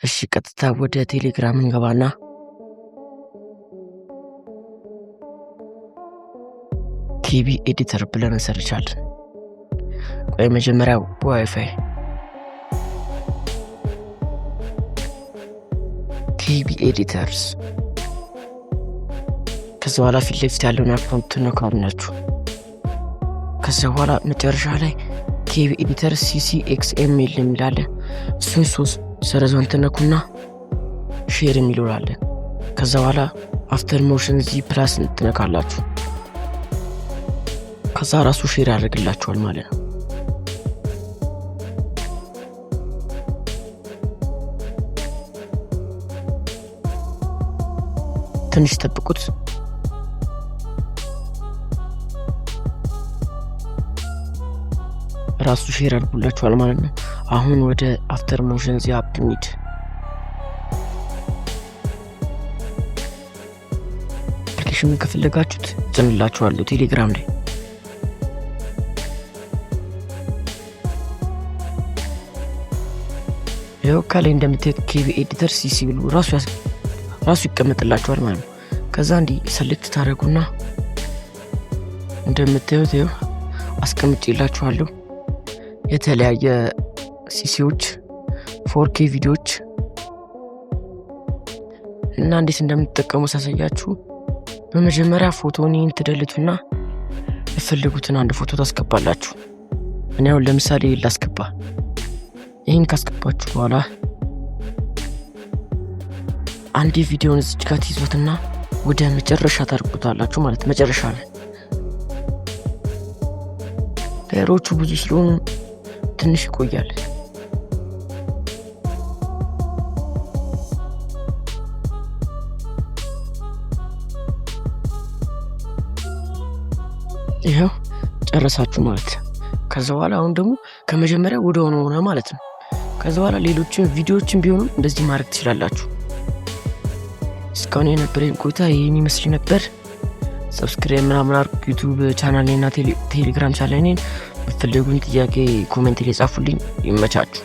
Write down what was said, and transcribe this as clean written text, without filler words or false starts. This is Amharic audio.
እሺ፣ ቀጥታ ወደ ቴሌግራም እንገባና KB Editor ብለን እንሰርቻለን። ቆይ፣ መጀመሪያ WiFi KB Editors፣ ከዚ በኋላ ፊት ለፊት ያለውን account ትነካላችሁ። ከዚ በኋላ መጨረሻ ላይ KB Editor CC XML የሚል አለ። እሱን ሶስት ሰረዟን ትነኩና share የሚለው አለ። ከዛ በኋላ After Motion Z plus ትነካላችሁ። ከዛ ራሱ share ያደርግላችኋል ማለት ነው። ትንሽ ጠብቁት። ራሱ share አድርጎላችኋል ማለት ነው። አሁን ወደ After Motion Z app እንሂድ። Application ኑን ከፈለጋችሁት ጭንላችኋለሁ ቴሌግራም ላይ። ይኸው ከላይ እንደምታዩት KB Editor CC ብሎ ራሱ ይቀመጥላችኋል ማለት ነው። ከዛ እንዲህ select ታደርጉና እንደምታዩት ይኸው አስቀምጬላችኋለሁ፣ የተለያየ CC ዎች፣ 4K ቪዲዮዎች። እና እንዴት እንደምትጠቀሙ ሳሳያችሁ በመጀመሪያ ፎቶን ይህን ትደልቱና የፈለጉትን አንድ ፎቶ ታስገባላችሁ። እኔ አሁን ለምሳሌ ላስገባ። ይህን ካስገባችሁ በኋላ አንዴ ቪዲዮን እዚች ጋር ትይዙትና ወደ መጨረሻ ታርጉታላችሁ ማለት መጨረሻ ላይ layer ኦቹ ብዙ ስለሆኑ ትንሽ ይቆያል። ይኸው ጨረሳችሁ ማለት። ከዛ በኋላ አሁን ደግሞ ከመጀመሪያ ወደ ሆነ ሆነ ማለት ነው። ከዛ በኋላ ሌሎችን ቪዲዮዎችን ቢሆኑም እንደዚህ ማድረግ ትችላላችሁ። እስካሁን የነበረኝ ቆይታ ይህን ይመስል ነበር። Subscribe ምናምን አድርጉ። YouTube ቻናሌና ቴሌግራም ቻናሌን፣ ብትፈልጉኝ ጥያቄ comment ላይ ጻፉልኝ። ይመቻችሁ።